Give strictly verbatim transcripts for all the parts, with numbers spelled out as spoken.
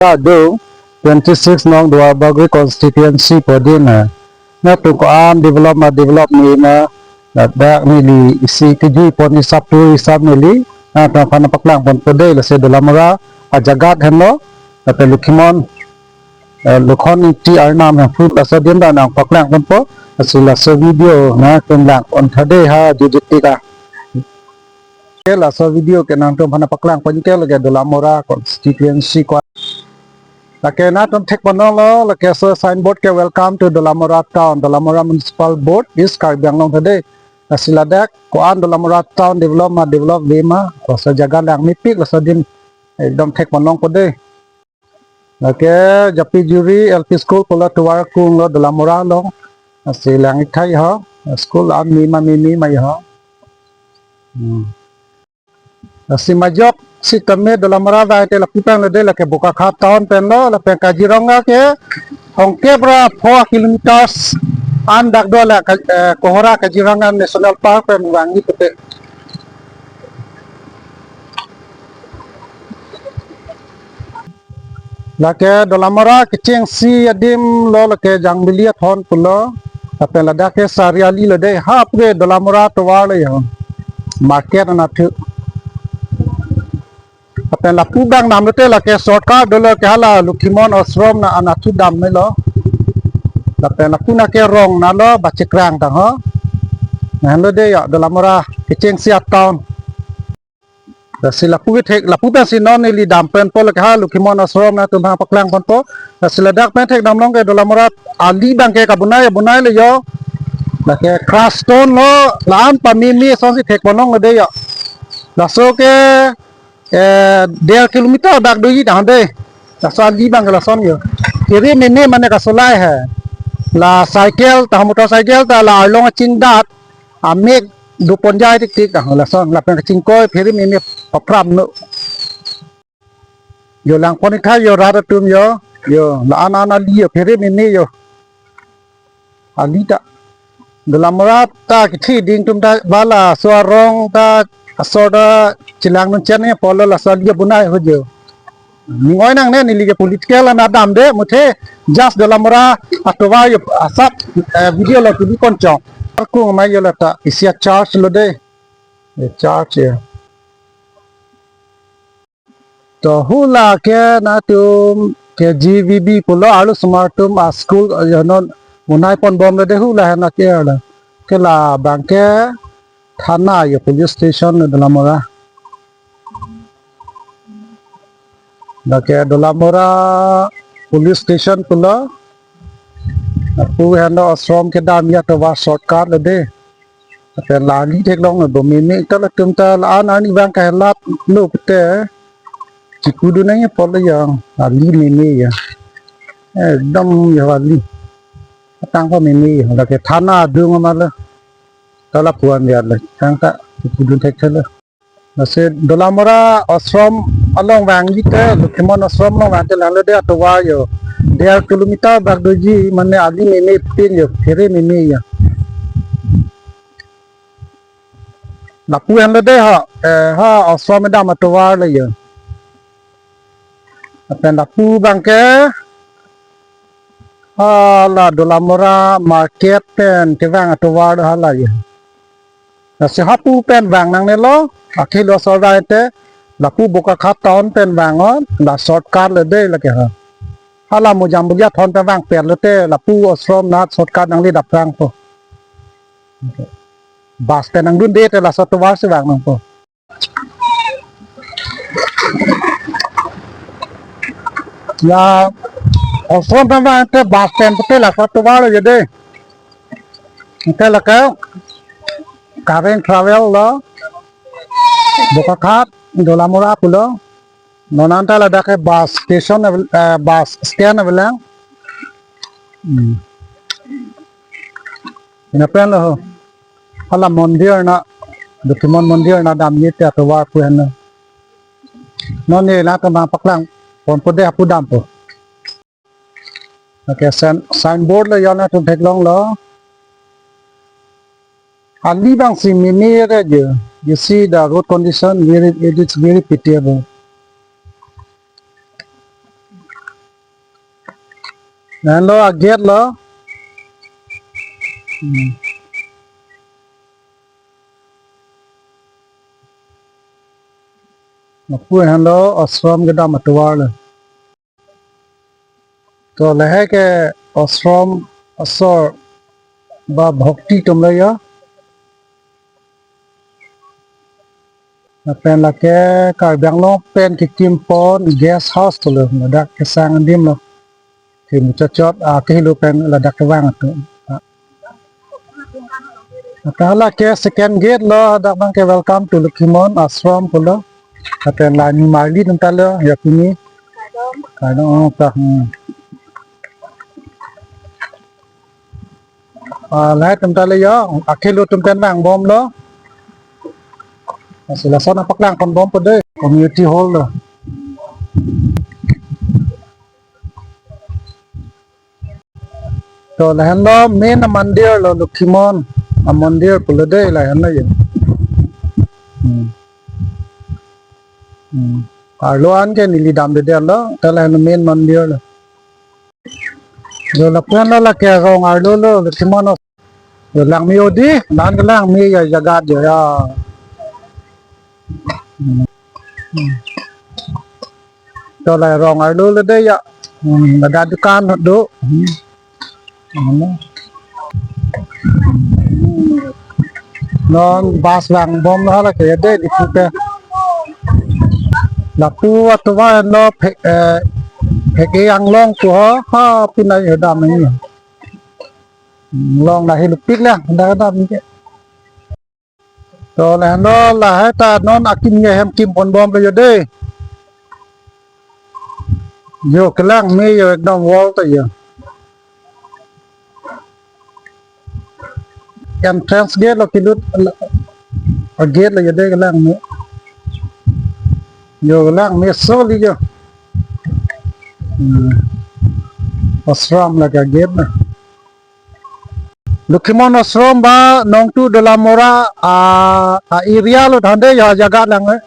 Adung twenty-six nong Duar Bagori constituency pudin na. Na tung ko-an develop ma develop ni na, ladak neli isi kejui pon isap tu isap neli. Na tung aphan paklang ponpo dei, lasi Dolamara ajagat henlo. Lapen Lokhimon, eh, Lokhon Ingti arnam hem fu laso adim ta nangpaklang ponpo. Lasi laso video nangtum lang pon tha dei ha, jujut tika. Ke laso video ke nangtum aphan paklang pon ke lake Dolamara constituency ko. Lake nangtum thek ponlonglo, lake laso signboard ke welcome to Dolamara town, Dolamara Municipal Board, East Karbi Anglong tha dei. Lasi ladak ko-an Dolamara town develop ma develop ve ma, laso ajagat langmepik, laso adim ekdom thek ponlongpo dei. Lake Japijuri L P School pulo tovar kung lo Dolamara along. Lasi lang-ik tha ho. School an meme ma meme ma ho. Hmm. Lasi majok sitame Dolamara vangte lapu tanglo dei, lake Bokakhat town pen lo, lapen Kaziranga ke hongke pra four kilometers an dak do la Ka-, eh, Kohora Kaziranga National Park pen vangji pute. Lake Dolamara kechengsi adim lo, lake Jangbili athon pulo. Lapen ladak ke Sariali lo dei, ha pure Dolamara tovar lo ya. Market anatthu. Lapen lapu abang damlote lake shortcut dolo ke hala Lokhimon Ashram na anatthu dam melo. Lapen lapu na ke rong na lo Bachikrang tang ho. Na lo dei ya Dolamara kechengsi atown. Lasi lapu kethek, lapu pensi non neli dam ponpo lake ha Lokhimon Ashram nangtum aphan paklang ponpo. Lasi ladak pen thekdamlong ke Dolamara ali abang ke kabonai bonai lo yo. Lake crushed stone lo, la-an pameme asonsi thek ponlonglo dei yo. Laso ke, eh, der kilometer dak doji tang dei. Laso ali abang ke lason yo. Phere meme mane kasolai he. La cycle ta, motorcycle ta la arlong achingdat. Amek do ponjai tik tik, ah, lason lapen kachingkoi phere meme papram no. Yo lang pon-ik tha yo rat atum yo. Yo la-an an ali yo phere meme yo. Ali ta. Dolamara ta kithi ding atum ta bala so arong ta asor ta chelang nun chen ne polo laso ali abonai ho yo. Ning oi nangne neli ke political ana dam dei, muthe just Dolamara atovar yo asap, eh, video lo tuli konchong. Arkung amai yo lata isi a-church lo dei. Eh, church ya. To hula ke nangtum K G V B pulo arlo osomar atum a-school, eh, yo non monai ponbom lo dei hula hena ke la. Ke labang ke thana yo police station lo Dolamara. Lake Dolamara police station pulo. Lapu henlo ashram kedamji atovar shortcut lo dei. Lapen la ali theklong lo bo meme ta latum ta la-an arni abang kahelat lo pute. Chipudun nangji polo yang ali meme ya. Ekdom ya ali. Tang pa meme ya. Lake thana adung amalo. Ta lapu-an ya lo. Tang ta chipudun thekthelo. Lasi Dolamara ashram along vangji te, Lokhimon ashram along vangte lang lo dei atovar yo. Der kilometer bak doji mane ali meme pin yo, phere meme yo. Lapu henlo dei ha, eh, ha ashram kedam atovar lo yo. Lapen lapu abang ke, hala Dolamara market pen kevang atovar lo hala yo. Lasi hapu pen vang nangnelo, akhei lo asor vangte, lapu Bokakhat town pen vang non, la shortcut lo dei lake ha. Hala mo Jangbili athon pen vangpet lote, lapu ashram nat shortcut nangli daprangpo. Bus pen nangdunde te laso atovar si vang nangpo. La ashram pen vangte bus pen pute laso atovar lo yo dei. Ante lake current travel lo Bokakhat, Dolamara pulo. Non anta ladak ke bus station avel-, eh, bus stand avelang. Hmm. Lapen lo ho. Hala mondir na, Lokhimon mondir na damji te atovar pu henlo. Non neli nangtum aphan paklang ponpo dei hapu dampo. Lake sign, signboard lo yo nangtum theklonglo. Ali abang si meme re yo. You see the road condition, very, it is very pitiable. Lahenlo a-gate lo. Hmm. Lapu henlo ashram kedam atovar lo. To lahai ke ashram asor ba bhakti atum lo ya. Lapen lake Karbi Anglong pen kekim pon guest house pulo, ladak kesang adim lo. Thim chot chot, ah, kehelo pen ladak kevang atum. Ah. Ata lake second gate lo, ladak abang ke welcome to Lokhimon Ashram pulo. Lapen la nimarli atum ta lo, ya pini. Kardom, oh, ta, hmm. Ah, lahai atum ta le ya, akehelo atum pen vangbom lo. Lasi lason nangpaklang ponbompo dei, community hall lo. To lahenlo main amandir lo, Lokhimon amandir pulo dei, lahenlo ya. Hmm. Hmm. Arlo an ke neli damdedet lo, ta lahenlo main mandir lo. Jo lapu henlo lake rong arlo lo, Lokhimon. Jo langme-o dei, la-an ke langme ya jaga jo ya. Hmm. Hmm. To la rong arlo lo dei ya. Hmm, ada dukan do. Hmm. Ano? Non bus vangbom lo lake dei, Diphu ke. Lapu atovar lo Phek, eh, Phek-e Anglong pu ho, ha, pinai ho dam ni. Anglong lahai lupik la, dak dam ke. To lahenlo lahai ta non akimi ahem kim ponbom lo ya dei. Jo kelangme jo ekdom wall ta jo. Entrance gate lo kelut, a-gate lo ya dei, kelangme. Jo kelangme soli jo. Hmm. Ashram lake gate na. Lokhimon Ashram ba Nongtu Dolamara, ah, ah, area lo than dei ya, jaga lang, eh.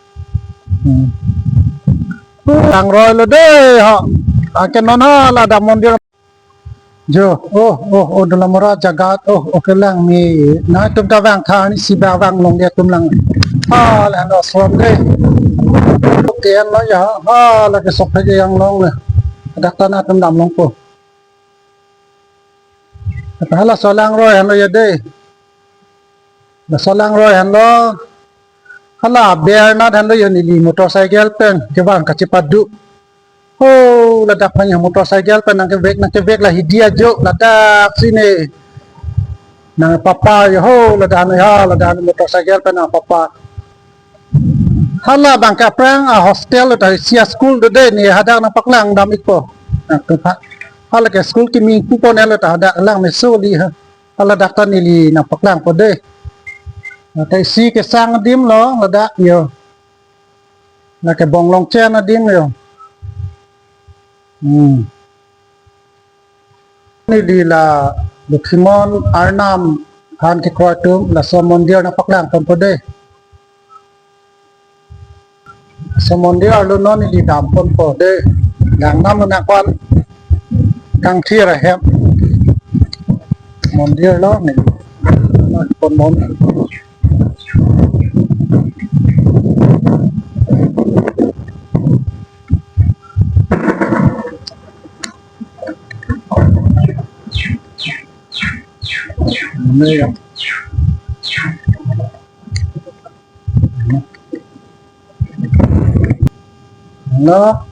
Hmm. Langroi lo dei ha. Anke non ha ladak mandir. Jo, oh, oh, oh, Dolamara jaga, oh, oh, kelangme. Nangtum ta vang tha, ni si ba vanglong dei atum lang. Ha, lahenlo ashram dei. Oke, lo ya, ha, lake sok Phek-e Anglong le. Dak ta nangtum damlongpo. Ata hala laso langroi henlo ya dei. Laso langroi henlo. Hala aber nat henlo ya, neli motorcycle pen kevang kachepadu. Ho, ladak pen ya motorcycle pen nangkevek, nangkevek la hidi ajo, ladak si ne. Nangpapa ya ho, ladak ya, ladak motorcycle pen nangpapa. Hala abang ke aphrang a-hostel lo ta, isi a-school do dei, ne hadak nangpaklang dam ikpo. Nangtum ha. Hala ke school kimi pupo ne lo ta, hadak langme soli ha. Hala dak ta neli nangpaklangpo dei. Ata isi kesang adim lo, ladak jo. Lake Bonglongchen adim jo. Hmm. Neli la Lokhimon Arnam aphan kekroi atum laso mandir nangpaklang ponpo dei. Laso mandir arlo non neli dam ponpo dei. Langnam lo nangkwan kangthir ahem. Mandir lo neli ponbom. Lo,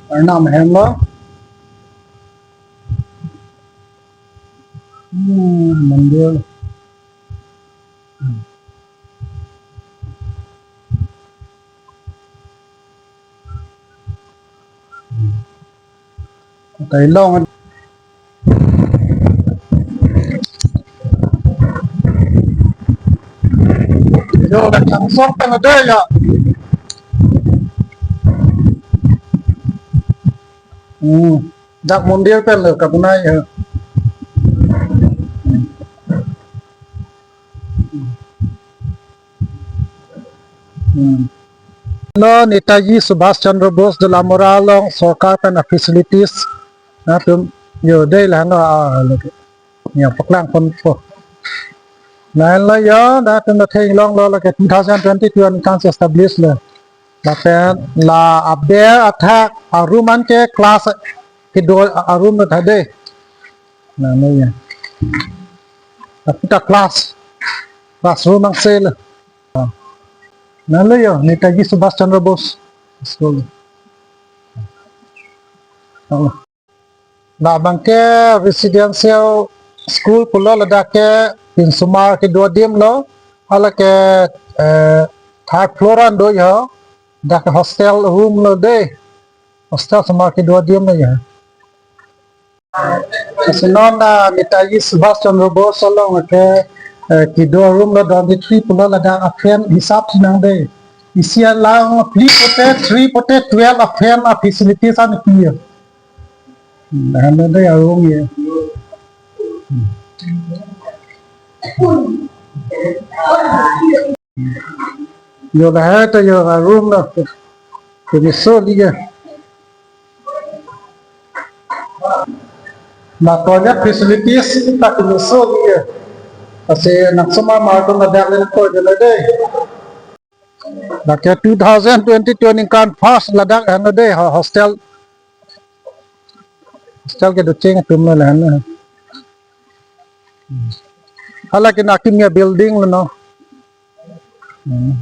Arnam ahem lo. Hmm, mandir. Hmm. Ata ilong. Jo, dak langsong pen ada ya. Hmm. Dak mandir pen lo kapunai ya. Hmm. Lo Netaji Subhash Chandra Bose Dolamara along sorkar pen a-facilities Latum yo dei la no, ah, lake. Yo paklang ponpo. Lahenlo yo, latum athe inglonglo lake two thousand twenty-two aningkan si establish lo. Lapen la aber athak arum anke class kedo arum lo tha dei. Lalo yo. Tapi ta class, classroom angse lo. Lalo yo, Netaji Subhash Chandra Bose School. Oh. Labang ke residential school pulo, ladak ke pinsomar kedo adim lo, hala ke, eh, third floor an do yo, dak ke hostel room lo dei, hostel somar kedo adim lo yo. Lasi non, ah, Netaji Subhash Chandra Bose along ke, eh, kedo room lo dormitory pulo, ladak a-fan hisap si nang dei. Isi alang phli pote, three pote, twelve a-fan a-facilities an pi yo. Hmm, lahenlo dei a-room yo. Hmm. Yo lahai ta yo a-room lo. Kemiso liya. Na toilet facilities ta kemiso liya. Lasi nang somar mar atum ladak le nangkoi dei lo dei. Lake two thousand twenty-two aningkan first ladak henlo dei ho-, hostel. Hostel kedocheng atum lo lahenlo. Hala ke na kimi a-building lo no. Hmm.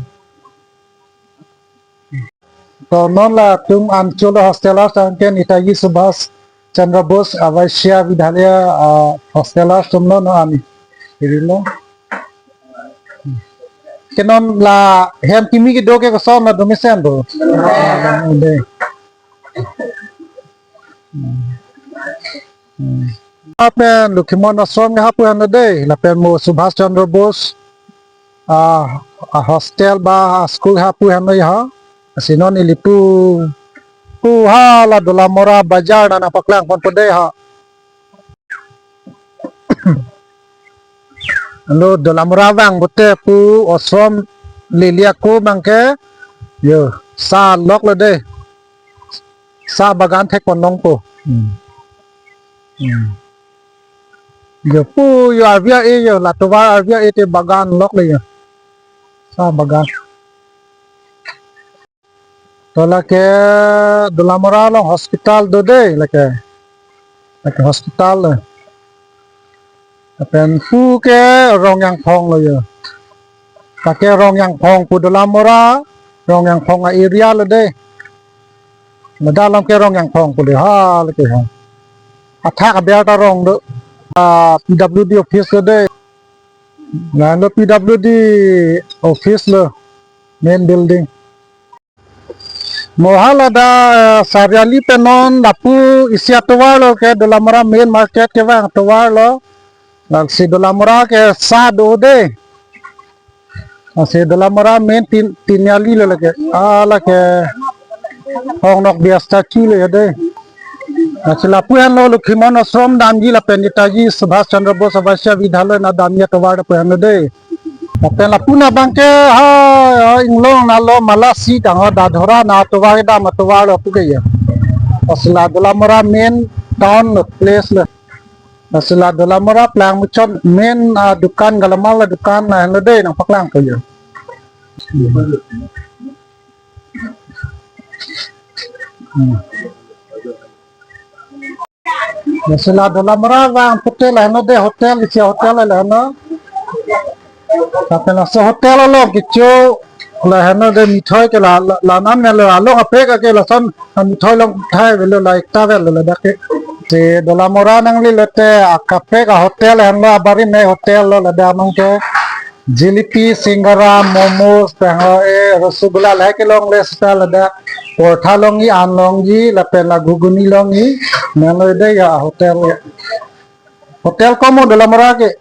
To non latum anchot lo hostel asang ke Netaji Subhash Chandra Bose Avaishya Vidyalaya, ah, hostel atum lo no ani. Iri lo. Ke non la hem kimi kedo ke koson, la do mesen do. Dei. Hmm. Hmm. Lapen Lokhimon Ashram ke hapu henlo dei, lapen mo Subhash Chandra Bose, ah, a-hostel ba a-school hapu henlo ya. Lasi non ili pu, pu hala Dolamara bazar nangpaklang ponpo dei ha. Lo Dolamara vang pote pu ashram lele ako abang ke, yo, sa lok lo dei. Sa bagan thek pon longpo. Hmm. Hmm. Yo pu yo arvi a-e yo, la tovar arvi a-e te bagan lok le yo. Sa bagan. To lake Dolamara along hospital do dei lake. Lake hospital le. Lapen pu ke Rongyangphong lo yo. Lake Rongyangphong pu Dolamara, Rongyangphong a-area lo dei. Ladak along ke Rongyangphong pu le ha lake ha. Athak aber ta rong do. Ah, P W D office lo dei. Lahenlo P W D office lo, main building. Mo hala da, eh, Sariali pen non lapu isi atovar lo ke Dolamara main market kevang atovar lo. Lasi Dolamara ke sa do dei. Lasi Dolamara main Tin-, Tiniali lo lake. Ah, lake Hongnokbe a-statue lo ya dei. Lasi lapu henlo Lokhimon Ashram damji lapen Netaji Subhash Chandra Bose Avaishya Vidyalaya nangdamji atovar lapu henlo dei. Lapen lapu na abang ke ha, ha inglong nalo mala si tang ho Dadhora na atovar kedam atovar lo pu ke ya. Lasi la Dolamara main town lo place lo. Lasi la Dolamara Plangmuchot main, ah, dukan galamal la dukan lahenlo dei nangpaklangpo ya. Hmm. Lasi la Dolamara vang pote lahenlo dei hotel, isi hotel lahenlo. Lapen laso hotel along kecho lahenlo dei mithoi ke la, la, la nam melo along apek ake lason mithoi long thai velo la ekta velo ladak ke. Si Dolamara nangli lote akaprek a-hotel henlo, abari me hotel lo ladak abang ke. Jalebi, singara, momos, pengho e, rasgulla lahai kelong le seta ladak. Portha longji, an longji, lapen la ghuguni longji. Nang lo dei ya hotel ya. Hotel komo Dolamara ke.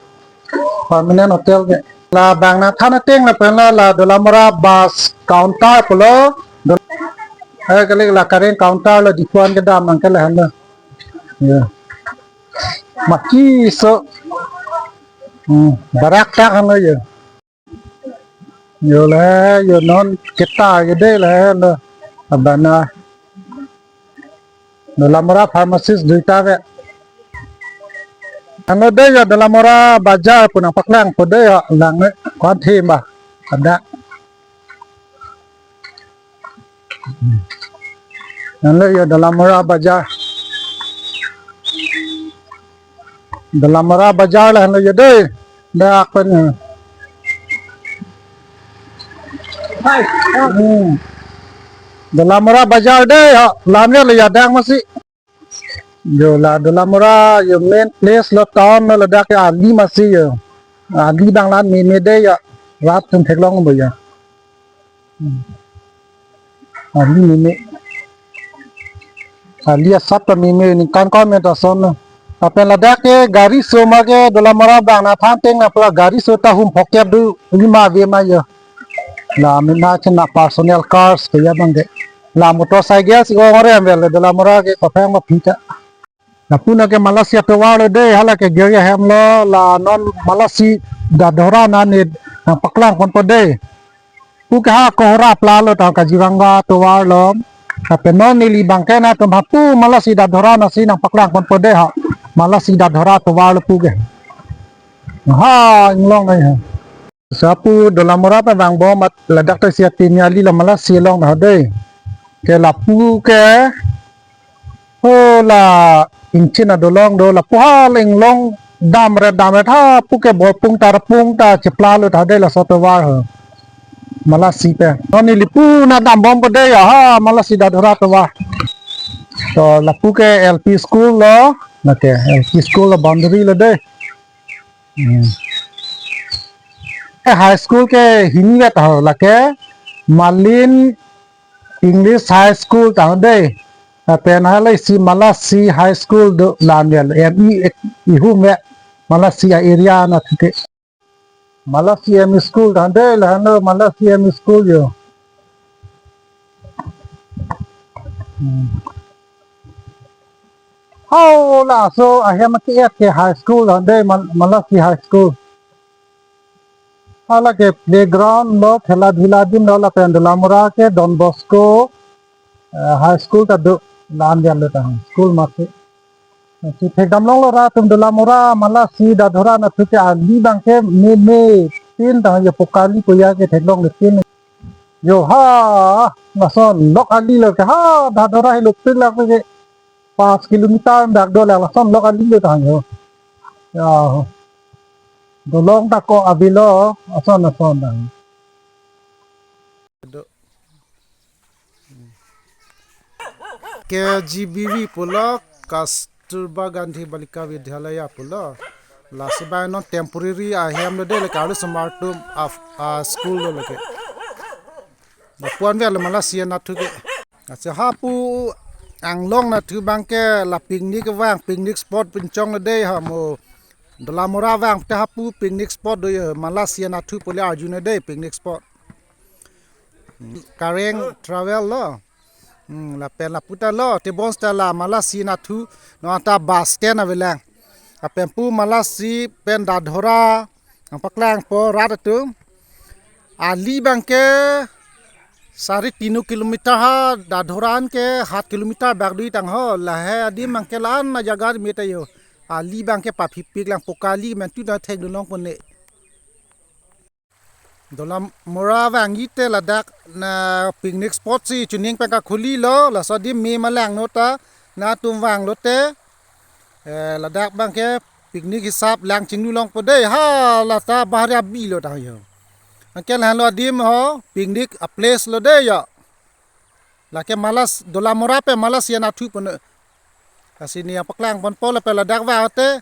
Permanent hotel ke. Labang nangthan ateng lapen la, la Dolamara bus counter pulo. Dol-, eh, kali la current counter lo Diphu an kedam abang ke lahenlo. Ya. Maki so. Hmm, barak tak henlo ya. Yo le, yo non kita yo dei le lo. Abana. Dolamara pharmacist duita ke. Ano dei ya Dolamara bazar pu nangpaklangpo dei ya lang ne kwan thim ba. Ada. Ano ya Dolamara bazar. Dolamara bazar la ano ya dei. Dak pen. Hmm. Dolamara bazar dei ha. Lamya le ya dang masi. Yo la Dolamara yo main place lo town lo ladak ya ali masi yo. Ali dang lan meme dei ya. Rat tum theklongpo ya. Hmm. Ali meme. Ali asap ta meme ningkan kon me ta son lo. Lapen ladak ke gari so ma ke Dolamara bang na than teng na pura gari so ta hum phokep do lima ave ma yo. La mina chena personal cars ke ya bang ke. La motorcycle si ko ngore amvel Dolamara ke kopheng ma pita. Lapu na ke Malasi atovar lo dei, hala ke gari ahem lo, la non Malasi Dadhora na ne nangpaklangponpo dei. Pu ke ha Kohora pla lo ta Kaziranga atovar lo. Lapen non neli bang ke na tum hapu Malasi Dadhora na si nangpaklangponpo dei ha. Malasi Dadhora atovar lo pu ke. Ha inglong nai ha. Laso apu Dolamara pen vangbom amat ladak ta isi atini ali la Malasi along na dei. Ke lapu ke ho la ingchin adolong do lapu ha la inglong damret damret hapu ke bor pung ta ra pung ta chepla lo ta dei laso atovar ho. Malasi pen. Non neli pu na dambompo dei ya ha Malasi Dadhora atovar. To lapu ke L P school lo, na ke L P school lo boundary lo dei. Hmm. Eh, high school ke hini vet ho lake Malin English High School ta dei. Lapen hala isi Malasi High School do lam ya M E ihum ve Malasi a-area na thike. Malasi M E School ta dei la hano Malasi M E School yo. Hmm. Ho laso ahem ke et ke high school han dei Mal- Malasi High School. Hala ke playground lo khela dhula adim lo lapen Dolamara ke Don Bosco eh, High School ta do lan yan lo ta school masi. Si thekdam longlo ra tum Dolamara Malasi Dadhora na thu ke ali bang ke meme tin ta ye pokali koya ke theklongle tin. Yo ha, lason lok ali lo ke ha, Dadhora helo pin lak ke pas kilometer dak do la lason lok ali lo tang yo. Ya, dolong ta ko avelo, lason lason tang. Do. K G B V pulo, Kasturba Gandhi Balika Vidyalaya pulo. Lasi bai non temporary ahem lo dei le kalu semar tum af a school lo lake. Lapuan ve lo Malasi anatthu ke. Ase hapu anglong anatthu bang ke la picnic vang picnic spot pinchong lo dei ha mo. Dolamara vang te hapu picnic spot do ye Malasi anatthu pule arjuna dei picnic spot. Kareng travel lo. Hmm, lapen lapu ta lo, tebon seta la Malasi anatthu, no anta bus stand avelang. Lapen pu Malasi pen Dadhora, nangpaklangpo rat atum. Ali bang ke sari tinu kilometer ha, Dadhora an ke hat kilometer bak dui tang ho, lahai adim bang ke la-an ajaga meta yo. Ali bang ke paphipik lang pokali mentu na thek dulong pone. Dolamara vangji te ladak na picnic spot si chuning pen kakhuli lo, laso adim me malang no ta na tum vang lote, eh, ladak bang ke picnic hisap lang chinglu longpo dei ha lata bahari abi lo tang yo. Anke lahan lo adim ho picnic a place lo dei yo. Lake Malas Dolamara pen Malasi anatthu pon. Lasi ne nangpaklangponpo lapen ladak vate.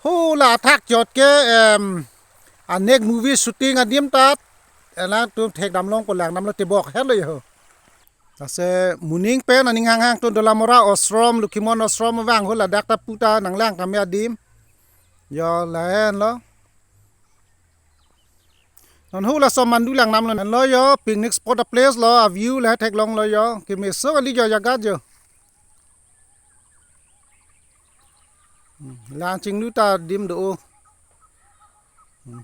Hula athak chot ke em, anek movie shooting adim tat. Elang tum thekdam longpo lang namlo tebok helo yo. Lasi moning pen aning hanghang tum Dolamara Ashram, Lokhimon Ashram vang hula dak ta puta nanglang kami adim. Yo lahen lo. Non hula so mandu lang namlo lo yo picnic spot a place lo a view la theklong lo yo. Kemeso kali yo jaga yo. Hmm, lang chinglu ta adim do. Hmm.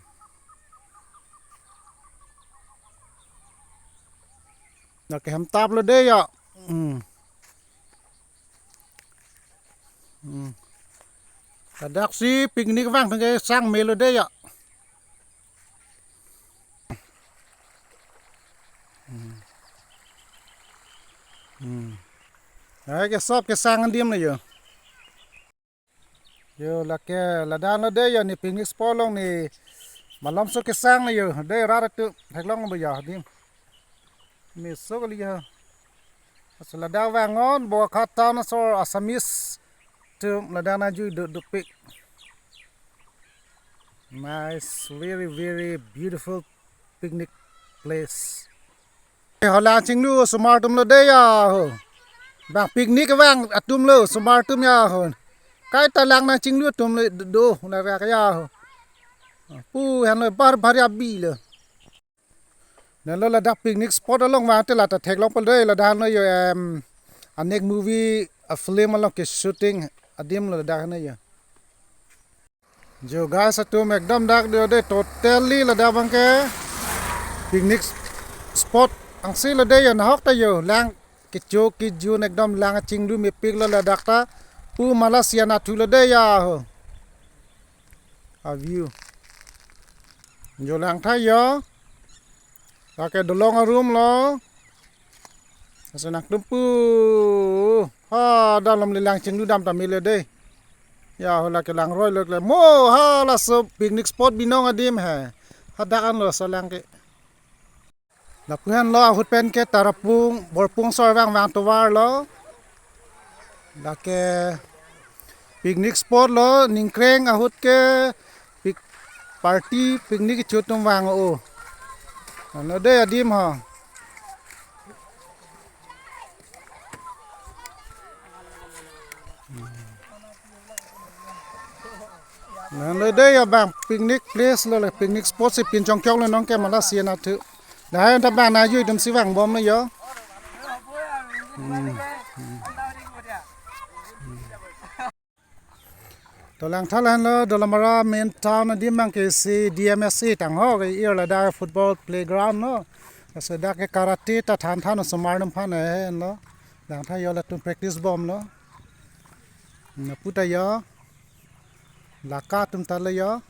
Na ke hem tap lo dei yo. Hmm. Hmm. Ladak si picnic vang atum kesang melo dei ya. Hmm. Hmm. Ai ke sop kesang adim na yo. Yo lake ladak lo dei yo, ne picnic spot along ne malomso kesang na yo. Dei rat atum theklong bo ya adim. Meso kali ya. Laso ladak vang non Bokajan aso Assamese atum ladak nangjuidun dopik. Nice, very, very beautiful picnic place. Holang chinglu osomar atum lo dei ya ho. Bang picnic vang atum lo osomar atum ya ho. Kaita lang nangchinglu atum lo do, do na ra ya ho. Pu han lo bar bar ya bi lo. Nelo ladak picnic spot along vang te lata theklong pal dei, ladak lo yo em, anek movie a film along ke shooting adim lo ladak lo yo. Jo guys atum, ekdom dak do dei, totally ladak bang ke picnic spot angsi lo dei yo, nahok ta yo lang kecho kejun ekdom lang chinglu mepik lo ladak ta, pu Malaysia nathu lo dei ya ho. A view. Jo lang tha yo. Lake dolong arum lo. Laso nangtum pu. Ha, dalom le lang chinglu dam ta mele dei. Ya, ho lake langroi lo le. Mo, ha, laso picnic spot binong adim he. Hadak an lo laso lang ke. Lapu-an lo ahut pen ke Tarapung, Borpung sor vang vang tovar lo. Lake picnic spot lo, ningkreng ahut ke pic-, party picnic kecho atum vang o. Ano dei adim ho. Nang lo dei ya bang picnic place lo le, picnic spot si pinchong kyok lo nong ke Malaysia nathu. Dah ya ta bang nangjuidun si vang bom lo yo. Hmm. To lang tha lahenlo Dolamara main town adim bang ke isi D M S A tang ho ke ir ladak football playground lo. Laso dak ke karate ta than than osomar atum aphan henlo. Lang tha yo latum practice bom lo. Napu ta yo. Laka atum ta lo yo.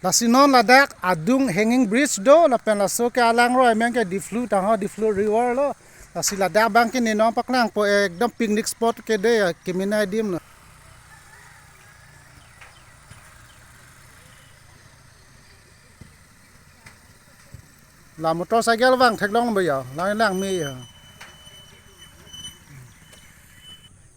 Lasi non ladak adung hanging bridge do, lapen laso ke alangroi amen ke Diphu tang ho, Diphu River lo. Lasi ladak bang ke ne nangpaklangpo, ekdom picnic spot ke dei ya, kemenei adim lo. La motorcycle vang theklong bo ya, la langme ya.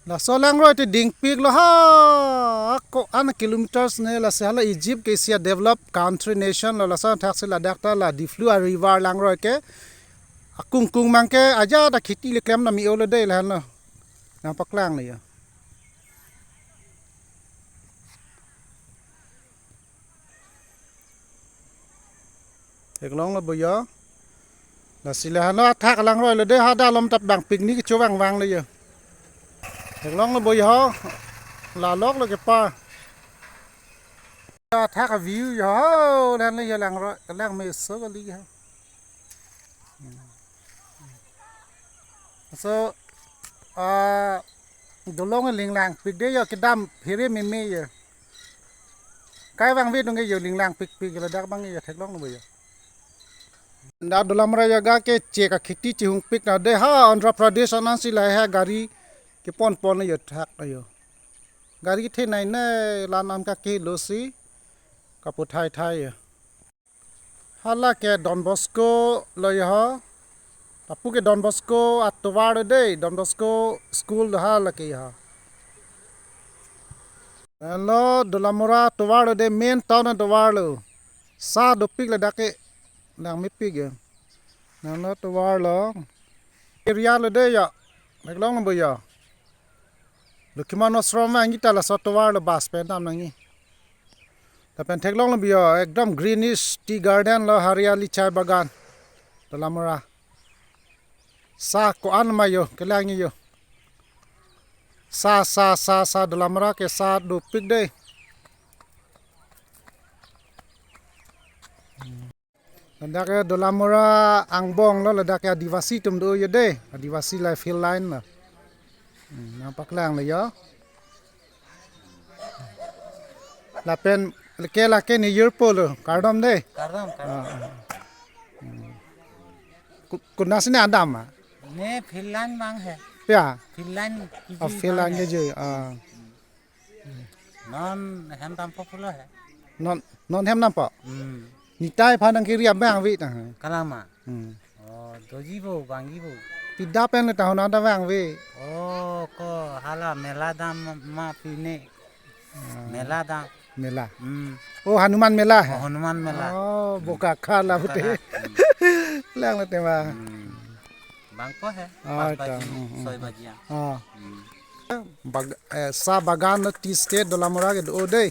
Laso langroi te dingpik lo ha, ko-an kilometers ne, lasi hala Egypt ke isi a-developed country nation lo, laso thaksi ladak ta la Diphu a-river langroi ke akungkung mang ke ajat ta kheti le klem na mi-o lo dei lahenlo. Nangpaklang le ya. Theklong lo bo ya. Lasi lahenlo athak alangroi lo dei, hadak alom ta bang picnic kecho vang vang lo ya. Theklong lo bo ya. La lok lo kepar. Athak a-view ya. Lahenlo ya langroi, langmeso kali ya. So, ah, dolong linglangpik dei ya, kedam phere meme ya. Kai vangve dong ke yo linglangpikpik yo, ladak bang yo theklong lo bo yo. Dak Dolamara jaga ke chek akheti chehungpik na dei ha, Andhra Pradesh anansi lahai ha gari keponpon yo thak yo. Gari kethenei nei la nam kake losi kaputhai thai yo. Hala ke Don Bosco lo yo ha. Lapu ke Don Bosco atovar lo dei, Don Bosco school lo hala ke yo ha. Lo Dolamara tovar lo dei, main town atovar lo. Sa dopik ladak ke, nangmepik ya. Nang lo tovar lo. Area lo dei ya. Theklong lo bo ya. Lokhiman Ashram ma ngi ta laso tovar lo bus pen dam nangji. Lapen theklong lo bo ya, ekdom greenish tea garden lo, Hariyali Chai Bagan. Dolamara. Sa ko-an ma yo, kelang yo. Sa, sa, sa, sa, Dolamara ke sa dopik dei. Ladak ke Dolamara angbong lo, ladak ke Adivasi atum do yo dei. Adivasi life hill line lo. Hmm, nangpaklang lo yo. Lapen ke lake ne yurpo lo, kardom dei. Kardom, kardom. Ah, ah. Hmm. Ku-, konatsi ne adam ma? Ne Finland abang he. Ya. Finland Oh, kiji Finland abang he. Kiji. Ah. Non hem dampo pulo he. Non, non hem dampo? Hmm. Netai aphan nangkiri abang ave ta. Kalang ma? Hmm. Oh, doji bo, vangji bo. Pida pen le tahun ada vangve. Oh, ko hala mela dam ma pine. Ah. Mela dam. Mela. Hmm. Oh, Hanuman Mela he? Oh, Hanuman Mela. Oh, Bokakhal la pute. Bokakhal. Hmm. Lang le tema. Hmm. Vangpo he. Ah, Pas ta, baji, hmm, hmm, soi hmm. Baji ya. Ah. Hmm. Bag-, eh, sa bagan lo tea estate Dolamara kedo dei.